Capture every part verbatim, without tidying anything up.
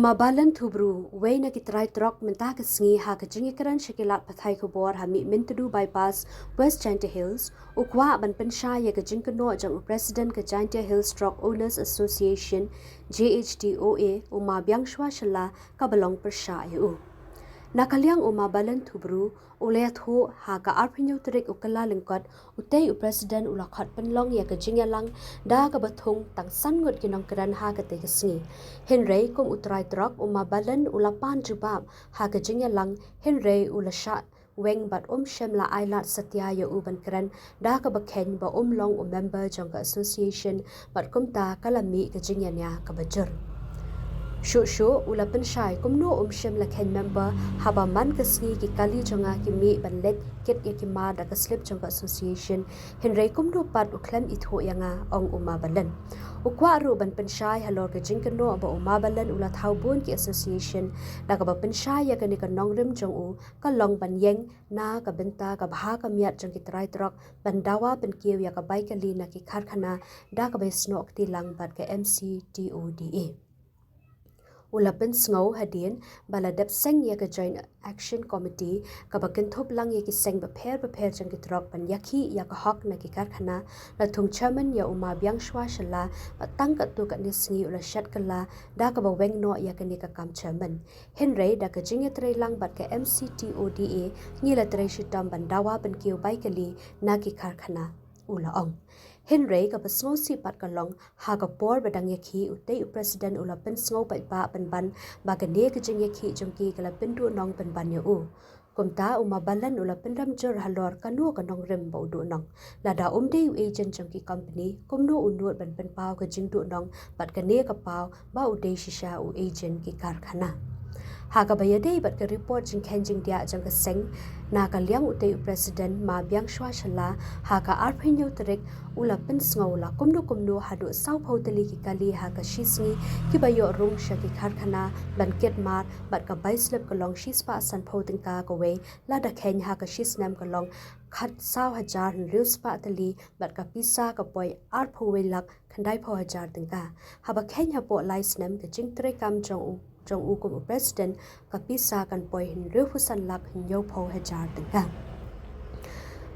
Mabalan Thubru, uwei na ki trai trok mynta ka sngi ha ka jingïakren sha ki lad pathai khubor ha Mihmyntdu Bypass, West Jaintia Hills, u kwah ban pynshai ïa ka jingkynnoh jong u President ka Jaintia Hills Truck Owners Association, J H T O A, u Ma Biangshwa Shylla, kaba long pyrshah ïa u. Na ka liang u Mabalan Thubru, u la ïathuh ha ka arphew tarik u Kyllalyngkot, utei u President u la khot pynlong ïa ka jingïalang da kaba thung tang san ngut ki nongkren ha katei ka sngi. Hynrei kum u trai trok u Mabalan u la pan jubab ha ka jingïalang, hynrei u la shah weng bad um shym la ai lad satia ïa u ban kren da kaba kheiñ ba um long u member jong ka association bad kumta ka la mih ka jingïania kaba jur. Shuh shuh u la pynshai kumno um shym la kheiñ member haba man ka sngi ki kali jong nga ki mih ban leit kit ïa ki mar da ka slip jong ka association, hynrei kumno pat u khlem ithuh ïa nga, ong u Mabalan. U kwah ruh ban pynshai halor ka jingkynnoh ba u Mabalan u la thaw bun ki association, da kaba pynshai ïa kane ka nongrim jong u ka long ban ïeng na ka bynta ka bha ka miat jong ki trai trok ban dawa pynkiew ïa ka bai kali na ki karkhana da kaba ïasnoh kti lang bad ka M C T O D A. U la pynsngew hadien ba la dep seng ïa ka Joint Action Committee kaba kynthup lang ïa ki seng bapher bapher jong ki trok ban ïakhih ïa ka hok na ki karkhana, la thung chairman ïa u Ma Biangshwa Shylla, bad tang katto katne sngi u la shet kylla da kaba weng noh ïa kane ka kam chairman. Hynrei da ka jingïatreilang bad ka M C T O D A, ngi la trei shitom ban dawa pynkiew bai kali na ki karkhana, u la ong. Hynrei kaba sngewsih pat ka long, ha ka por ba dang ïakhih, utei u President u la pynsngew paidbah pynban ba kane ka jingïakhih jong ki ka la pynduh nong pynban ïa u. Kumta u Mabalan u la pynrem jur halor kano ka nongrim ba u duh nong. Lada um dei u agent jong ki company, kumno u nud ban pynpaw ka jingduh nong bad kane ka paw ba u dei shisha u agent ki karkhana. Ha kaba ïadei bad ka report jingkheiñ jingdiah jong ka seng, na ka liang utei u President Ma Biangshwa Shylla, ha ka arphew tarik u la pynsngew la kumno kumno haduh sawphew tylli ki kali ha ka shi sngi kiba ïoh rung sha ki karkhana ban kit mar, bad ka bai slip ka long shispah sanphew tyngka kawei, lada kheiñ ha ka shi snem ka long khatsaw hajar hynriew spah tylli, bad ka pisa ka poi arphew wei lak khyndaiphew hajar tyngka. Haba kheiñ hapoh lai snem ka jingtreikam jong u, jong u kum u President, ka pisa kan poi hynriewphew san lak hynñiewphew hajar tyngka.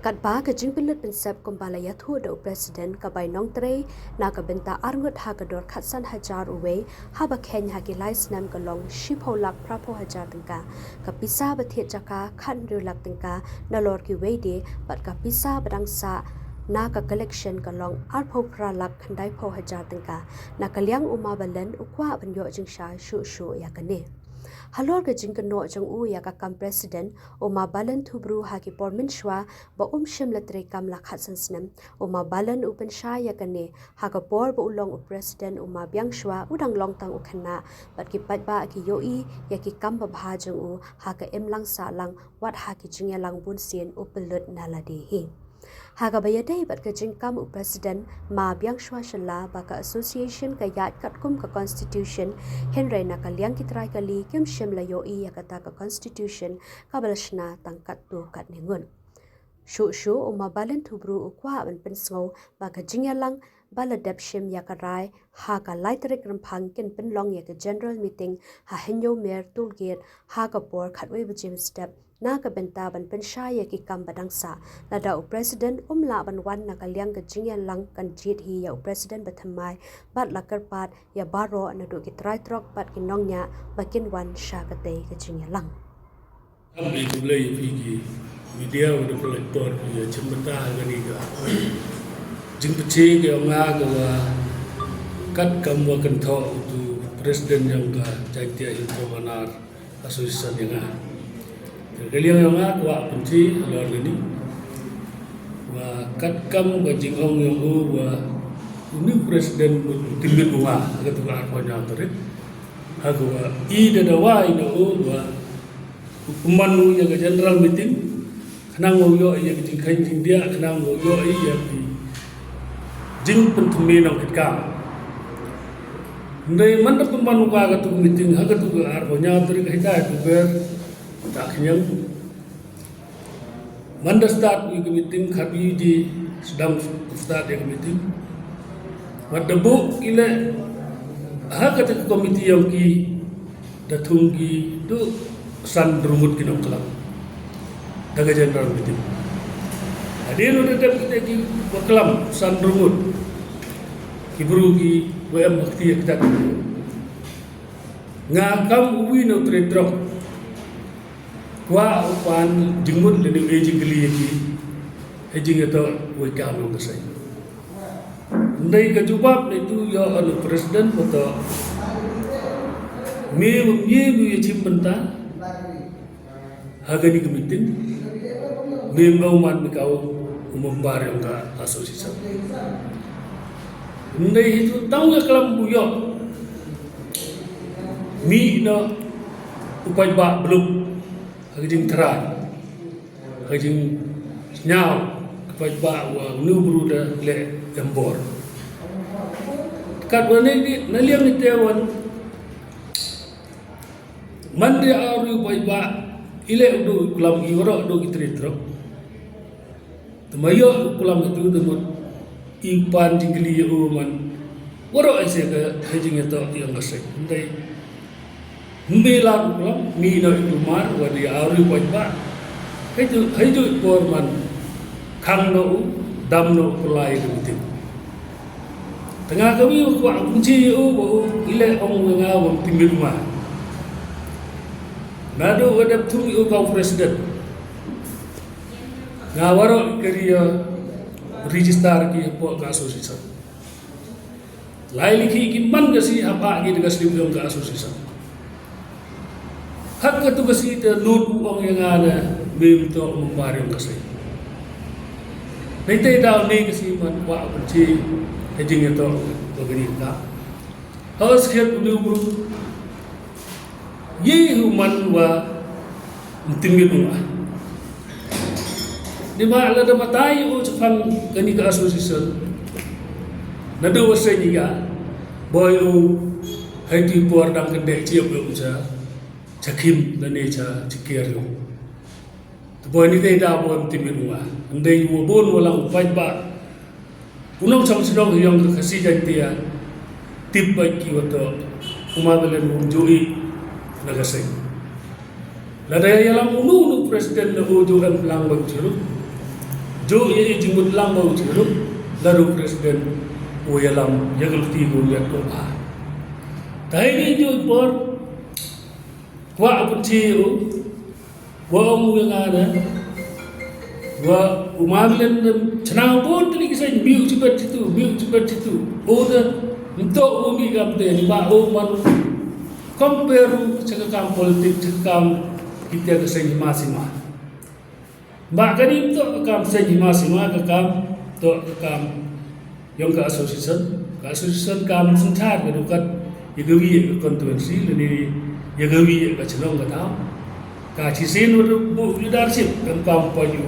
Katba ka jingpynlut pynsep kumba la ïathuh da u President, ka bai nongtrei na ka bynta arngut ha ka dor khatsan hajar uwei, haba kheiñ ha ki lai snem ka long shiphew lak phraphew hajar tyngka. Ka pisa ba thied jaka khathynriew lak tyngka nalor kiwei de, bad ka pisa ba dang sah na ka collection ka long arphew phra lak khyndaiphew hajar tyngka. Na ka liang u Mabalan u kwah ban ïoh jingshai shuh shuh ïa kane. Halor ka jingkynnoh jong u ïa ka kam President, u Mabalan Thubru ha ki por mynshuwa ba um shym la treikam la khatsan snem, u Mabalan u pynshai ïa kane, ha ka por ba u long u President u Ma Biangshwa u dang long tang u khynnah, bad ki paidbah ki ïohi ïa ki kam babha jong u ha ka imlang sahlang, wat ha ki jingïalang bunsien u pynlut na lade hi. Ha kaba ïadei bad ka jingkam u President Ma Biangshwa Shylla ba ka association ka ïaid katkum ka constitution, hynrei na ka liang ki trai kali kim shym la ïohi ïa kata ka constitution kaba la shna tang katto katne ngut. Shuh shuh u Mabalan Thubru u kwah ban pynsngew ba ka jingïalang ba la dep shim ïa ka rai ha ka lai tarik Rymphang kin pynlong ïa ka general meeting ha Hynñiewmer Toll Gate ha ka por khatwei baje mynstep, na ka bynta ban pynshai ïa ki kam ba dang sah. Lada u President um lah ban wan na ka liang ka jingïalang kan jied hi ïa u President bathymmai, bad la kyrpad ïa baroh naduh ki trai trok bad ki nongñiah ba kin wan sha katei ka jingïalang. Ap ïa khublei ïa phi ki media, wa da pynlait por phi ïa chim bynta ha kane ka jingpyntip ka ong nga ka wa kat kam wa kynthoh utu President jong ka Jaintia Hills Truck Owner Association ïa nga. Ka liang ïa nga ka wa pynthie halor kane. Wa kat kam ka jingong ïa u wa uni u President u tymmen u nga ha katu ka arphew hynñiew tarik. Ha ka wa i da dawa i na u wa u pynman u ïa ka general meeting, khnang u ïoh ïa ka jingkheiñ jingdiah, khnang u ïoh ïa ka jingpynthymmai nongkitkam. Hynrei man da pynman u ka katu ka meeting ha katu ka arphew hynñiew tarik, ha ita tu ber ta khñiang. Man da start ïa ka meeting, khat ïa ki sdang start ïa ka meeting. Wat da buh i leh ha kata ka committee ïa ki Da thung ki duh san hynriew ngut ki nongklam da ka general meeting. Hadien u da dep kita ki ba klam san hynriew ngut ki bru ki wa em hakti ya kita ki. Nga kam uwi na u trei trok. Kwah u pan jingmut lane u e jingkylli ya ki. He jingyato wei kam nong ka sai. Ndai ka jubab na itu ya anu president beto. Mi mi mi ya chim benta. Haga ni ka meeting. Mi mi man mi kau umembar yang ka association. Ndai itu tang ya kelam buyok. Mi no upai ba belum. Haga jing trai. Haga jing nyau. Upai ba wa nu bru da le embor. Kat wa ne di na liang ite wan. Man de aru bai ba ile udu kulam i waro udu i tri trok. Temayo kulam itu temut i pan jingkylli ya u man waro ai se ka hajing ya to yang ka sek. Ndai mbe la kulam mi no i kumar wa de aru bai ba. Hai tu hai tu por man khang no u dam no u kulai ka mitin. Tengah kami wa kwah kunci u ba u ile ong wa nga wa mtimit ma. Nadu wa dep thung u kau president. Nga waro kari ya register ki hapoh ka association. Lai likhi ki man ka si hapa ki da ka slip yong ka association. Hak ka tu ka si te lut u ong ya nga ne mim to membar yong ka si. Nei te daw nei ka si man wa kunci ka jing ya to ka gani ka. Hos khiat u ni u bru. Ye hu man wa mtimit u nga. Ni ma la da matai u chafang kani ka association. Na da wa se ni ga. Boy u hai ti por dang kende chiap u cha. Cha khim da ne cha chikir u. Te boy ni te da boy mtimit u nga. Ndai u bon wa lang pait ba. Unong cham sinong yong ka Khasi Jaintia. Tip bai ki wato. Uma belen um joi. Na ka seng. Lada ya lam unu unu president na u jo em lang bau chiru. Jo ya i jimut lang bau chiru. Laru president u ya lam ya gelti u ya ko ba. Tai ni jo por. Kwa apun chi u. Wa ong u ya nga na. Wa u ma bilen dem chnang pun tali ki seng miu chibet chitu, miu chibet chitu. O da nto u mi kam te ni ba o man compare u chaka kam politik chaka kam kita ka seng hima sima. Ba ka ni nto ka kam seng hima sima ka kam to ka kam yong ka association, ka association kam synthar ka dukat ya ka wi ya ka constituency lani ya ka wi ya ka chnong ka thaw. Ka chisin wa bu leadership kam kam pa yu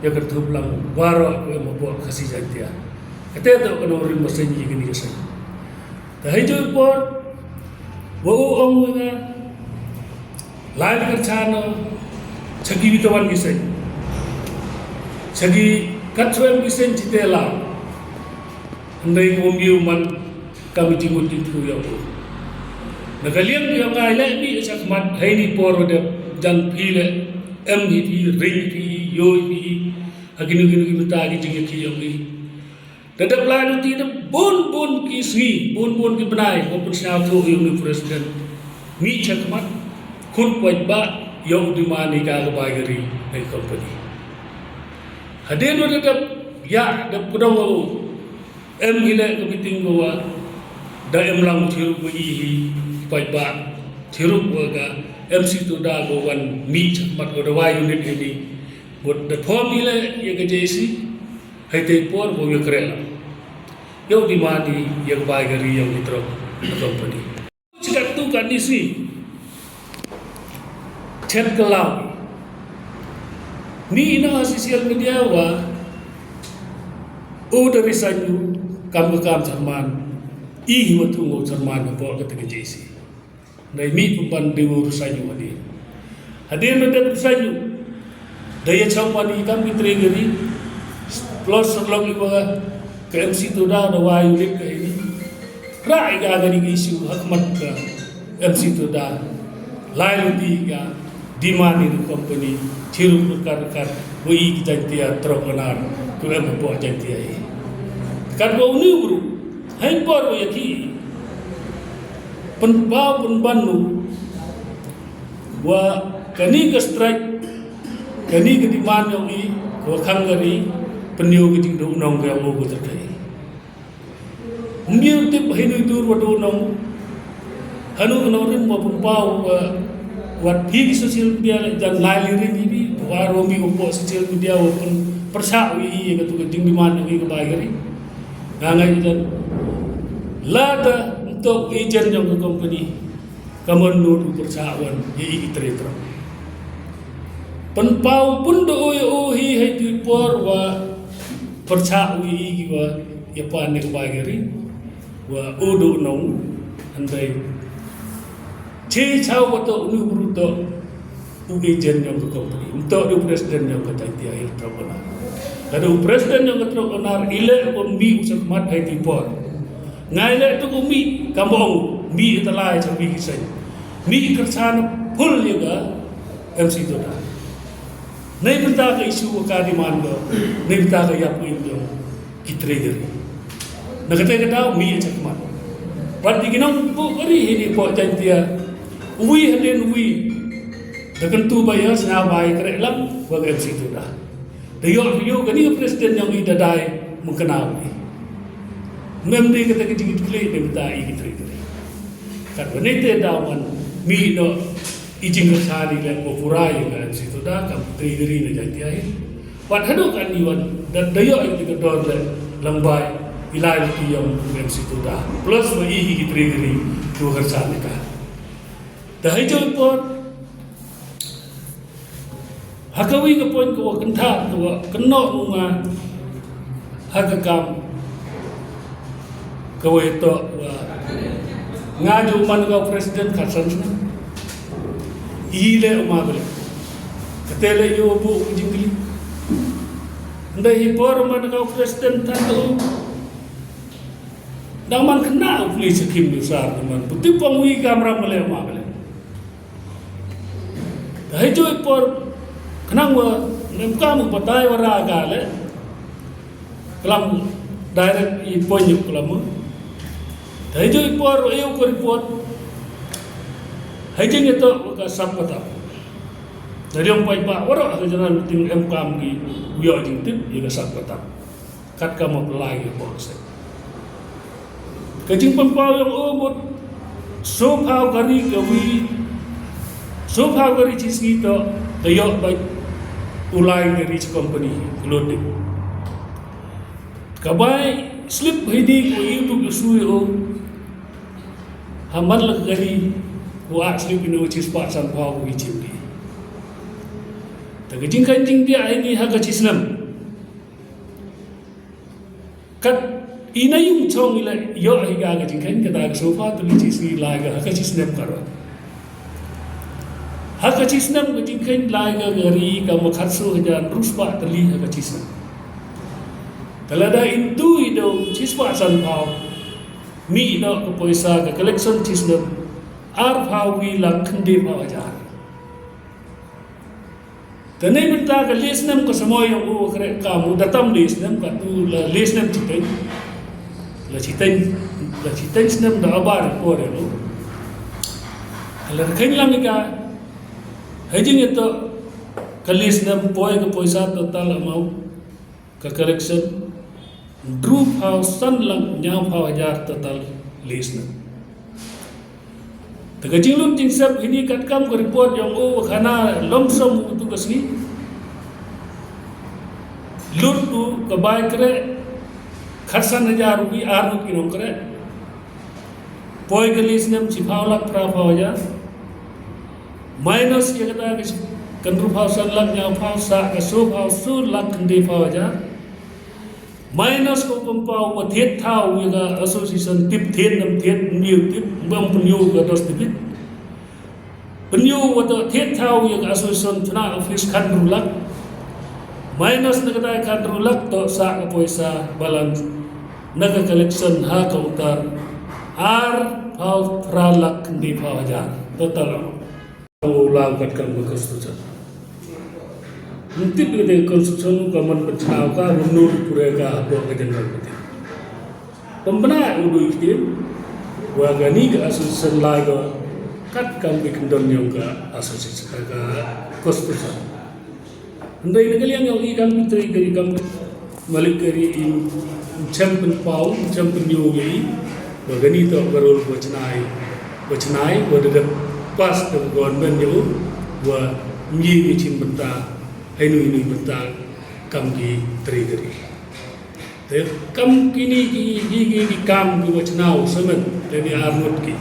ya ka thup lang waro ka ma bu ka si Jaintia. Ka te to ka nong rim ma seng ya ka ni ka seng. Ka hijau por wa u ong wa nga lai ka chano chagi wi tawan ki seng. Chagi kat chuem ki seng chite la. Ndai ko miu man kam jingmut jingthu ya u. Na ka liang ya ngai le mi chak mat hai ni por de jan phi le em hi phi ring hi phi yo hi phi ha kinu kinu ki mata ki jing ki yo hi. Da dep lai luti da bun bun ki sngi bun bun ki bnai ko pun sñiaw thu hi u ni president. Mi chak mat khun kwaj ba yo u di ma ni ka ka bai gari nei company. Hadien wa da dep ya dep kudong u. Em hi le ka meeting ko wa da em lang thirup ko i hi pai ba thirup ko ka M C to da ko wan mi chak mat ko da wai unit hi ni. Ko da form hi le ya ka J C hai te por ko ya kre la. Yow di ma di ya ka bai ka ri yow di trok ka company. Chikat tu ka ni si. Chet ka law. Ni ina ha social media wa u da resign u kam ka kam chairman. I hi wa tu ngo chairman ka por ka ta ka J C. Nai mi pumpan de u resign u hadien. Hadien da dep resign u. Da ya chang wa ni kam ki tre gari. Plus sa long i wa ka M C to da da wa yu lik ka ini. Ra i ga gari ki issue ha khmat ka M C to da. Lai luti ka demand ïa ka company chirup ryngkat ryngkat wa i ki Jaiñtia Trok Onar, tu em hapoh Jaiñtia hi. Katba uni u bru hynrei por wa ïa ki pynpaw pynban nu wa kani ka strike, kani ka demand yong i wa khang ka ri pynïoh ka jingduh nong ka yong u ka tyrkhei. Ngi u tip hynrei dur wa duh nong hanu ka nongrim wa pynpaw wa wat phi ki social media le jan lai li ri ni bi wa ro mi u po social media wa pyn pyrshah wi i ka tu ka jingdemand wi ka bai ka ri. Nga ngai jan lada ntok agent yong ka company ka mon nu du pyrshah wan ïa i ki trei trok. Pynpaw pun da oi o hi hei tu por wa pyrshah wi i ki wa ïa pan ne ka bai ka ri wa u du nong hynrei. Chi chaw wa to uni u bru to u agent yong ka company. Ntok du president yong ka Jaiñtia Hills Trok Onar. Lada u president yong ka Trok Onar i le u mi u sakmat hei tu por. Ngai le tu u mi ka mong mi i talai cha mi ki seng. Mi i kyrchan pul ïa ka M C Tuda. Nei bynta ka issue wa ka demand ko. Nei bynta ka ïap u im jong ki trei ka ri. Na kata ka daw mi i sakmat. Pat di ki nong bu ka ri hi ni po Jaiñtia. Wi hadien wi. Da kan tu ba ïa sna bai kre lang wa ka M C Tuda. Da ïoh ïoh kani ka president yong i da dai mengkena wi. Mem di kata ka jingit kli da bynta i ki trei ka ri. Kat wa ni te daw man mi no i jingkyrchan i le ko pura i ka M C Tuda kam trei ka ri na Jaiñtia Hills. Wat hadu kan i wan da da ïoh i ka dor le lang bai i lai le ki yong M C Tuda. Plus wa i ki trei ka ri tu kyrchan i ka. Da hei joi por ha ka wi ka point ka wa kyntha ka wa kynnoh u nga ha ka kam ka wa ito wa nga ju man ka president ka san sna i le u ma bele ka te le yu bu u jingli ndai hi por man ka president tan tu dang man kena u pli sa kim du sar man puti pong wi kamra mele u ma bele. Hei joi por khnang wa nem kam u batai wa ra ga le klam direct i point yu klam. Hei joi por wa yu ko report hei jing ito ka sap kata. Dari yang pai ba waro ka general meeting em kam ki uyo jing tip yu ka sap kata. Kat ka ma pynlai ka bor se ka jingpynpaw yong o mut so phaw kari ka wi so phaw kari chi sngi to ka yok ba u lai kari chi company clothing ka bai slip hini ko i tu ka sui o ha man la kari ko a slip ino chi spah san phaw ko i chim di ta ka jingkan jingdia hini ha ka chi snem. Kat ina yung chong ila yo hi ga ka jingkhein kata ka sofa tu li chi si lai ga ha ka chi snem ka ro. Ha ka chi snem ka jingkhein lai ga ga ri ka ma khat so hajar rus ba tali ha ka chi snem. Kala da in tu i do chi spa san pau. Mi do ka poisa ka collection chi snem ar pau wi lak khynde pau hajar. Te nei mynta ka lesnem ka samoi yong u kre ka mu datam lesnem ka tu la lesnem chiteng. La chiteng la chiteng snem da abar ko re lo. La khein lang ka hajing ito ka lesnem poi ka poisa total amount. Ka correction hynriew phaw san lak hynñiew phaw hajar total list na. Te ka jinglut jingsep hini katkam ka report yong u khana lom som u tu ka sngi. Lut u ka bai kre khatsan hajar rupi ar lut ki nong kre. Poi ka list nem chi phaw lak phra phaw hajar. Minus ïa kata ka kan ru phaw san lak ñiaw phaw sa ka su phaw su lak khyndai phaw hajar. Minus ko kompau wa thied thaw ïa ka association tip thied nam thied mbiu tip bang pynïu ka dos tipit. Pynïu wa to thied thaw ïa ka association chna office kan ru lak. Minus na kata kan ru lak to sa ka poisa balance na ka collection ha ka utar ar phaw phra lak khyndai phaw hajar total. U law katkam ka constitution. Ym tip ïa ka constitution ka man pynchna ka u nur pure ka hapoh ka general meeting. Pynbna u dui ktien wa kani ka association lai ka katkam ki kyndon yong ka association ka constitution. Hynrei na ka liang yong i kam pyntrei ka i kam malik ka ri i chem pynpaw chem pynïoh ïa i wa kani to ka rul wa chnai wa chnai wa da dep pass ka government ïa u wa ngi ngi chin bynta hai nui nui bynta kam ki trei ka ri. Te kam kini ki ki ki ki kam ki wa chnau semen te ni arngut ki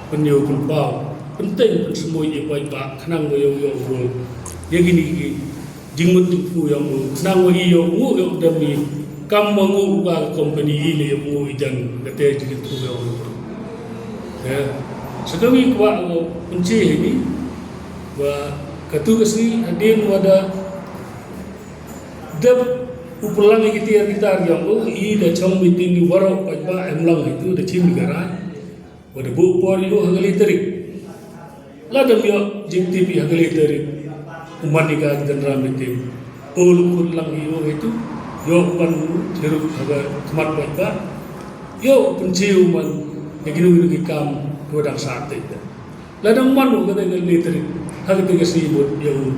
pynïoh pynpaw pynteng pynsmoi ïa paidbah khnang wa ïoh ïoh rul ïa kini ki jingmut jingpyrkhat ïa u khnang wa i ïoh ngu ïoh dem i kam wa ngu u ka company i le ïoh ngu i jan kate jingpyrkhat ïa u. Ya. Sa kawei kwah u pynche hi ni wa katu ka sngi hadien wa da dep u pynlang ïa ki tiar ki tar ïa u i da chong meeting i waroh paidbah em lang itu da chim ka rai. Wa da buh por ïa u ha ka lai tarik. Lada ym ïoh jingtip ïa u ha ka lai tarik u man ïa ka general meeting. U lukut lang ïa u ha itu ïoh u man u chirup ha ka khmat paidbah. Ïoh u pynche u man ïa kino kino ki kam ki wa dang sah tei. Lada ym man u ha ka lai tarik ha ka tei ka sngi mut ïa u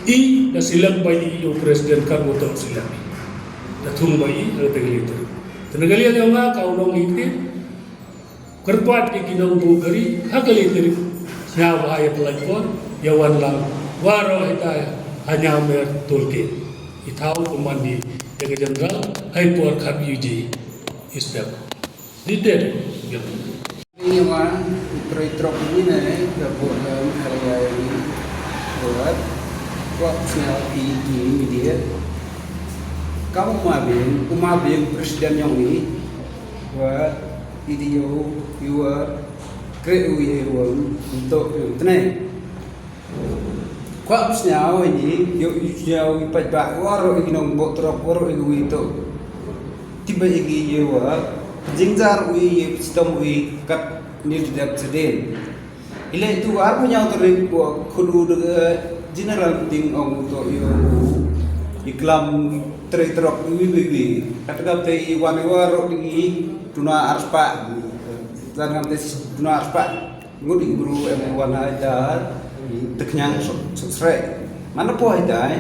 i da select ba i ïa u president kan u toh select. Da thung ba i ha ka tei ka lai tarik. Te na ka liang ïa nga ka u long i kti. Kyrpad ïa ki nongbuh gari ha ka lai tarik. Sñiaw ba ha ïa pynlait por ïa wan lang waroh ha ita ha Ñiawmer Toll Gate. I thaw kumne ïa ka general ha i por khat ïa u ji i step. Di ter ïa. Ni wan trei trok ni ne da buh lem ha ïa ni buat. Kwah sñiaw i i media. Kam u ma biang u ma biang president yong ni. Wa i di yo i wa kre u ye ruang untuk u tne. Kwah sñiaw i ni yo i sñiaw i paidbah waroh i nongbuh trok waroh i wi to. Tiba i gi ye wa jingjar u ye stom u kat ni dep seden. Ile tu arphew ñiaw tarik wa khun u de general meeting ong u to ïa u i klam trei trok wi wi wi. Kat kat te i wan i waroh ding i tuna arspah. Jan kam te tuna arspah. Ngut i bru em wan ai da i tekñang sok sok sre. Mana po ai dai.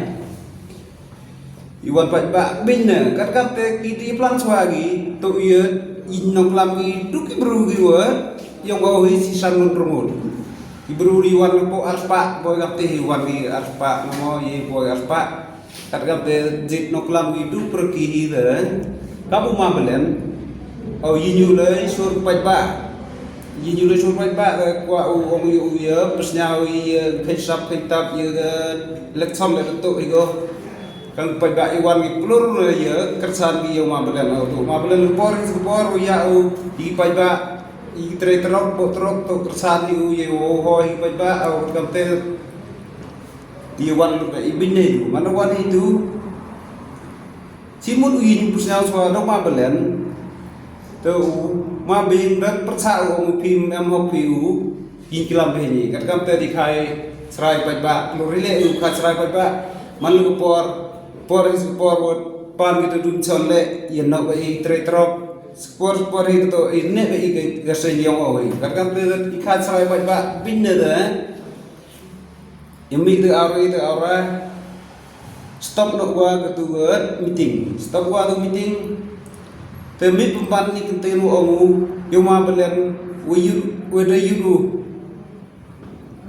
I wan paidbah beiñ ne kat kat te ki ti plang swa gi to ïa i nongklam i duk i bru gi wa yong wa hi si san ngut rngut. I bru di wan po arspah boi kat te hi wan gi arspah namo i boi arspah. Kat kat te jit nongklam i duk per ki hi de. Ka bu ma belen. Au i ñu le sur paidbah. Yi ñu le sur paidbah ka kwah u ong ïa u ïa pysñiaw ïa kheiñ sap kheiñ tap ïa ka election le to i go. Kan paidbah i wan ki plur le ïa kyrsan ki ïa u ma belen au to ma belen le por ki por u ïa u i paidbah i trei trok bo trok to kyrsan ïa u ïa u ho i paidbah au kam te. Ïa wan le i bine u mana wan i tu. Simut u yin pus nyau swa dok ma belen. Te u ma bing dat persa u ong u pim em hok pi u yin kilam pe ni kat kam te di khai srai pat ba lori le u khai srai pat ba man lu por por is por wot pan kita dun chon le yin nok ba i tre trok por por i to i ne ba i ga sen yong o i kat kam te di khai srai pat ba bin ne de. Yami te aura te aura. Stop no wa ka tu word meeting. Stop wa tu meeting. Te mi pemban ni kente no omu. Yo ma belen we yu we de yu.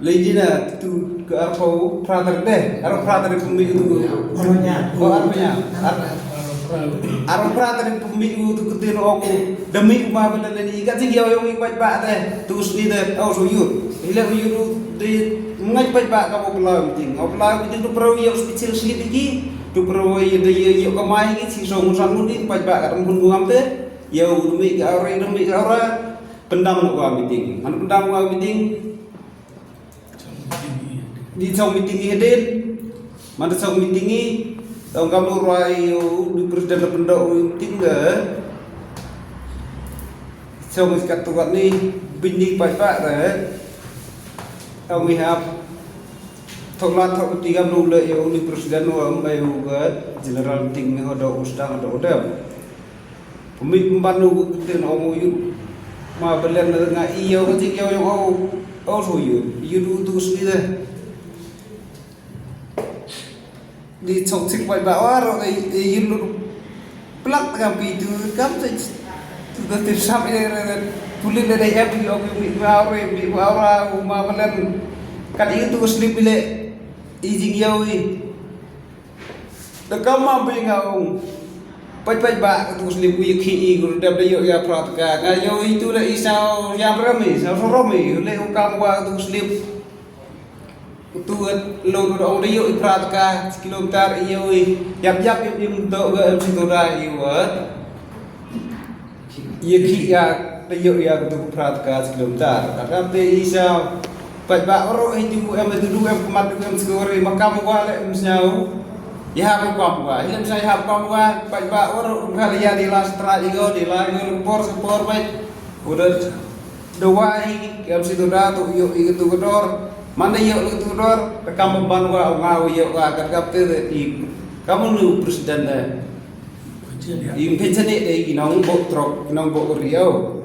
Lady na tu ke arpau prater de. Arpau prater pemi tu. Arpau nya. Oh arpau nya. Ar- Aro pra tadi pemik u tu ketin ong u demi uma benda ni ikat sing yau yong ipat ba te tu sni te au so yut ile u yut u de mengai pat ba ka mo pelau ting au pelau ting tu perau yau special sni tiki tu perau ye de ye yau kamai ki si so musan mutin pat ba ka tempun gungam te yau demi ka ore demi ka ora pendam ka meeting mana pendam ka meeting. Di chong meeting i hadien man da chong meeting i tong kam lu rwai u di president la pyndoh u meeting da chong i kat tu kat ni bini pai pa da Ong i hap thok la thok ti gam nu le ïa u ni president wa ong bai u ga general meeting ni hodo u sdang hodo u dem. Pemit pemban u ga tin ong u yut ma belen na nga i ïa u ka jing ïa u ong u ong u yut yut u tu sni de. Di chok chik bai ba wa ro i i yun lu plak ka pi tu kam te tu da tip sap e re re pulit da dai ep yo mi wa re mi wa ra u ma balen. Kat i tu slip bile i jing yo i da kam ma bi nga ong. Pai pai ba tu slip u i khi i gur dep da yo ya prat ka nga yo i tu da i sao ya brami sao soromi le u kam wa tu slip. Utu lo no ong da ïoh i phra taka kilometer i ïoh i yap yap yap im to ga em si to da i wa. Ye ki ya da ïoh ya tu phra taka kilometer. Kadam te i sa pat ba oro i tu em tu em mat em skori makam wa le em snau. Ya ha kam wa, ya sa ya ha kam wa pat ba oro ka ya di la stra i go di la i go por se por bai. Udah Dawai kam si tu da tu ïoh i tu dor. Mana ïoh i tu dor. Kam ban wa nga ïoh wa kat kap te i. Kamu nu president da. I pension ni de i nong bo trok nong bo rio.